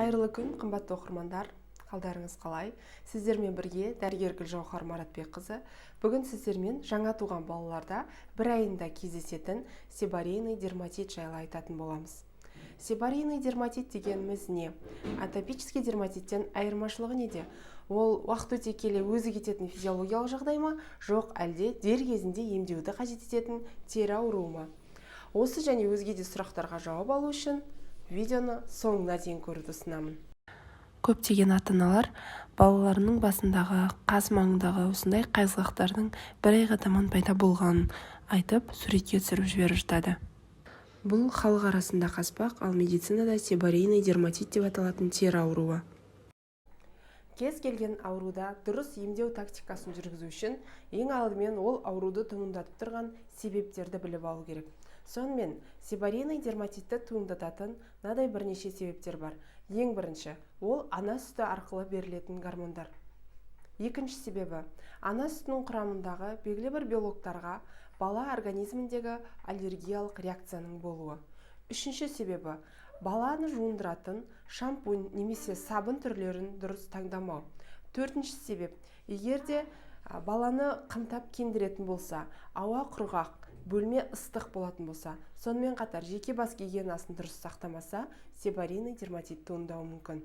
Қайырлы күн, қымбатты оқырмандар! Қалдарыңыз қалай? Сіздермен бірге дәрігер Гүлжауһар Маратбекқызы. Бүгін сіздермен жаңа туған балаларда бір айында кездесетін себорейный дерматит жайлы айтатын боламыз. Себорейный дерматит дегеніміз не? Атопический дерматиттен айырмашылығы неде? Ол уақыт өте келе өзі кететін физиологиялық жағдай ма, жоқ әлде дер кезінде емдеуді қажет ететін тері ауруы ма? Осы және өзге де сұрақтарға жауап алу үшін видеоны соңына дейін көруді ұсынамын. Көптеген ата-аналар балаларының басындағы, қас маңындағы осындай қайызғақтардың бір айға таман пайда болғанын айтып, суретке түсіріп жіберіп жатады. Бұл халық арасында қаспақ, ал медицинада себорейный дерматит деп аталатын тері ауруы. Кез келген ауруда дұрыс емдеу тактикасын жүргізу үшін ең алдымен ол ауруды туындатып тұрған себептерді біліп алу керек. Сонымен, себорейный дерматитті туындататын мынадай бірнеше себептер бар. Ең бірінші, ол ана сүті арқылы берілетін гормондар. Екінші себебі, ана сүтінің құрамындағы белгілі бір белоктарға бала организміндегі аллергиялық реакцияның болуы. Үшінші себебі, баланы жуындыратын шампунь немесе сабын түрлерін дұрыс таңдамау. Төртінші себеп, егер де баланы қымтап киіндіретін болса, ауа құрғақ, бөлме ыстық болатын болса, сонымен қатар жеке бас гигиенасын дұрыс сақтамаса, себорейный дерматит туындауы мүмкін.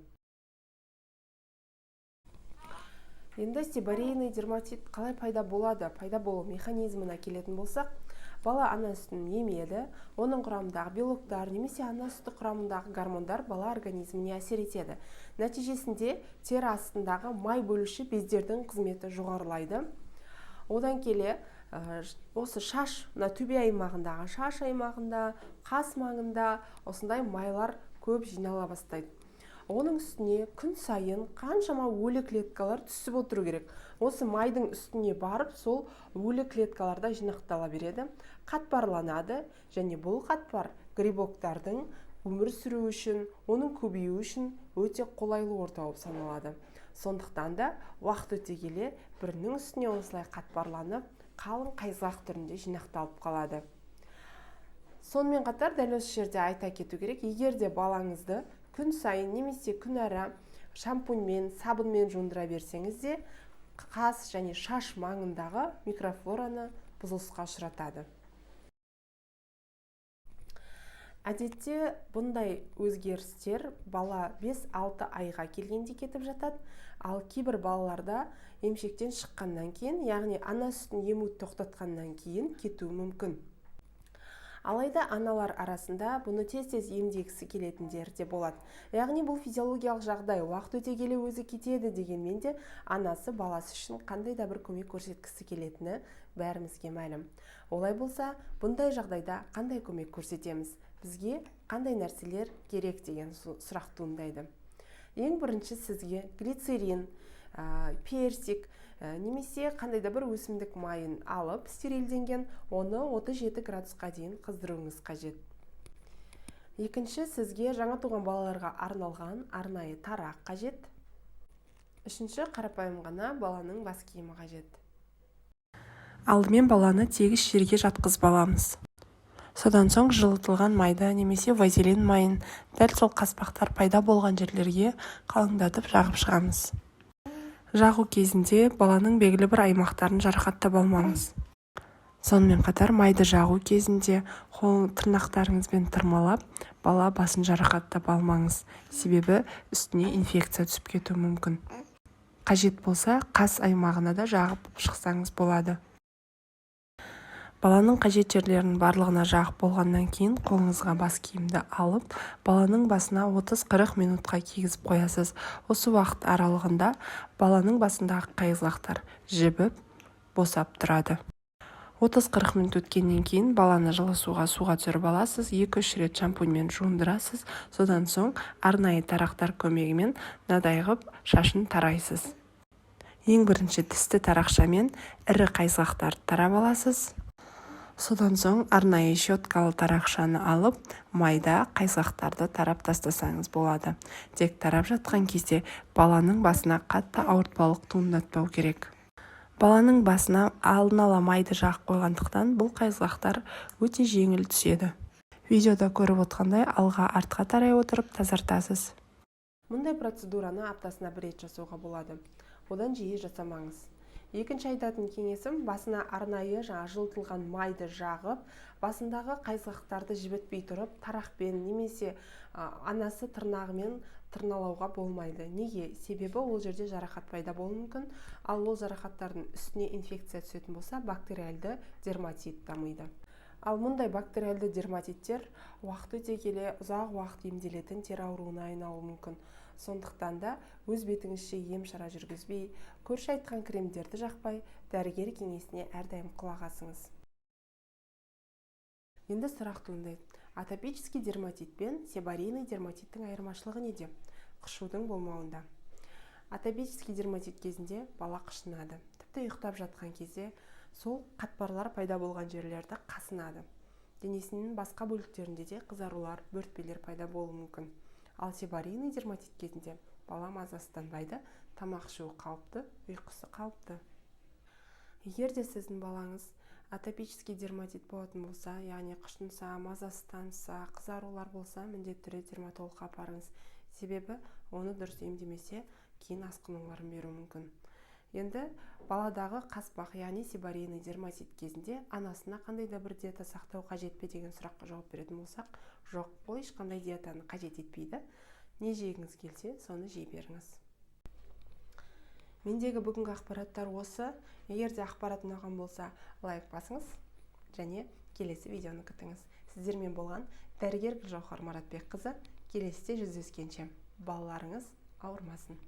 Енді себорейный дерматит қалай пайда болады? Пайда болу механизміне келетін болсақ, бала ана сүтін емеді, оның құрамындағы белоктар немесе ана сүті құрамындағы гормондар бала организміне әсер етеді. Нәтижесінде тері астындағы май бөлуші бездердің қызметі жоғарылайды. Одан келе осы шаш, мына төбе аймағындағы шаш аймағында, қас маңында осындай майлар көп жинала бастайды. Оның үстіне күн сайын қаншама өлі клеткалар түсіп отыру керек. Осы майдың үстіне барып, сол өлі клеткаларда жинақтала береді, қатпарланады, және бұл қатпар грибоктардың өмір сүруі үшін, оның көбеюі үшін өте қолайлы орта болып саналады. Сондықтан да уақыт өте келе бірінің үстіне осылай қатпарланып, қалың қайызғақ түрінде жинақталып қалады. Сонымен қатар дәл осы жерде айта кету керек, егер де балаңызды күн сайын немесе күн ара шампуньмен, сабынмен жуындыра берсеңіз де, қас және шаш маңындағы микрофлораны бұзылысқа ұшыратады. Әдетте бұндай өзгерістер бала 5-6 айға келгенде кетіп жатады, ал кейбір балаларда емшектен шыққаннан кейін, яғни ана сүтін емуді тоқтатқаннан кейін кетуі мүмкін. Алайда аналар арасында бұны тез-тез емдегісі келетіндер де болады. Яғни бұл физиологиялық жағдай, уақыт өте келе өзі кетеді дегенмен де анасы баласы үшін қандай да бір көмек көрсеткісі келетіні бәрімізге мәлім. Олай болса, бұндай жағдайда қандай көмек көрсетеміз? Бізге қандай нәрселер керек деген сұрақ туындайды. Ең бірінші сізге глицерин, персик, немесе қандай да бір өсімдік майын алып, стерилденген, оны 37 градусқа дейін қыздыруыңыз қажет. Екінші, сізге жаңа туған балаларға арналған арнайы тарақ қажет. Үшінші, қарапайым ғана баланың бас киімі қажет. Алдымен баланы тегіс жерге жатқызып аламыз. Содан соң жылытылған майды немесе вазелин майын дәл сол қаспақтар пайда болған жерлерге қалыңдатып жағып шығамыз. Жағу кезінде баланың белгілі бір аймақтарын жарақаттап алмаңыз. Сонымен қатар майды жағу кезінде қол тырнақтарыңызбен тырмалап, бала басын жарақаттап алмаңыз, себебі үстіне инфекция түсіп кетуі мүмкін. Қажет болса, қас аймағына да жағып шықсаңыз болады. Баланың қажет жерлерінің барлығына жағып болғаннан кейін қолыңызға бас киімді алып, баланың басына 30-40 минутқа кигізіп қоясыз. Осы уақыт аралығында баланың басындағы қайызғақтар жібіп, босап тұрады. 30-40 минут өткеннен кейін баланы жылы суға түсіріп аласыз, 2-3 рет шампуньмен жуындырасыз, содан соң арнайы тарақтар көмегімен мынадай қып шашын тарайсыз. Ең бірінші тісті тарақшамен ірі қайызғақтарды тарап аласыз. Содан соң арнайы щеткалы тарақшаны алып, майда қайызғақтарды тарап тастасаңыз болады. Тек тарап жатқан кезде баланың басына қатты ауыртпалық туындатпау керек. Баланың басына алдын ала майды жағып қойғандықтан бұл қайызғақтар өте жеңіл түседі. Видеода көріп отқандай алға артқа тарай отырып тазартасыз. Мұндай процедураны аптасына бір рет жасауға болады, одан жиі жасамаңыз. Екінші айтатын кеңесім: басына арнайы жаңа жылытылған майды жағып, басындағы қайызғақтарды жібітпей тұрып тарақпен немесе анасы тырнағымен тырналауға болмайды. Неге? Себебі ол жерде жарақат пайда болуы мүмкін, ал ол жарақаттардың үстіне инфекция түсетін болса, бактериальды дерматит дамиды. Ал мұндай бактериальды дерматиттер уақыт өте келе ұзақ уақыт емделетін тері ауруына айналуы мүмкін. Сондықтан да өз бетіңізше ем шара жүргізбей, көрші айтқан кремдерді жақпай, дәрігер кеңесіне әрдайым құлақ асыңыз. Енді сұрақ туындайды: атопический дерматит пен себорейный дерматиттің айырмашылығы неде? Қышудың болмауында. Атопический дерматит кезінде бала қышынады, тіпті ұйықтап жатқан кезде сол қатпарлар пайда болған жерлерді қасынады, денесінің басқа бөліктерінде де қызарулар, бөртпелер пайда болуы мүмкін. Ал себорейный дерматит кезінде бала мазасызданбайды, тамақ ішуі қалыпты, ұйқысы қалыпты. Егер де сіздің балаңыз атопический дерматит болатын болса, яғни қышынса, мазасызданса, қызарулар болса, міндетті түрде дерматологқа апарыңыз. Себебі оны дұрыс емдемесе, кейін асқынуларын беруі мүмкін. Енді баладағы қаспақ, яғни себорейный дерматит кезінде анасына қандай да бір диета сақтау қажет пе деген сұраққа жауап беретін болсақ, жоқ, ол ешқандай диетаны қажет етпейді. Не жегіңіз келсе, соны жей беріңіз. Мендегі бүгінгі ақпараттар осы. Егер де ақпарат ұнаған болса, лайк басыңыз және келесі видеоны күтіңіз. Сіздермен болған дәрігер Гүлжауһар Маратбекқызы. Келесіде жүздескенше, балаларыңыз ауырмасын.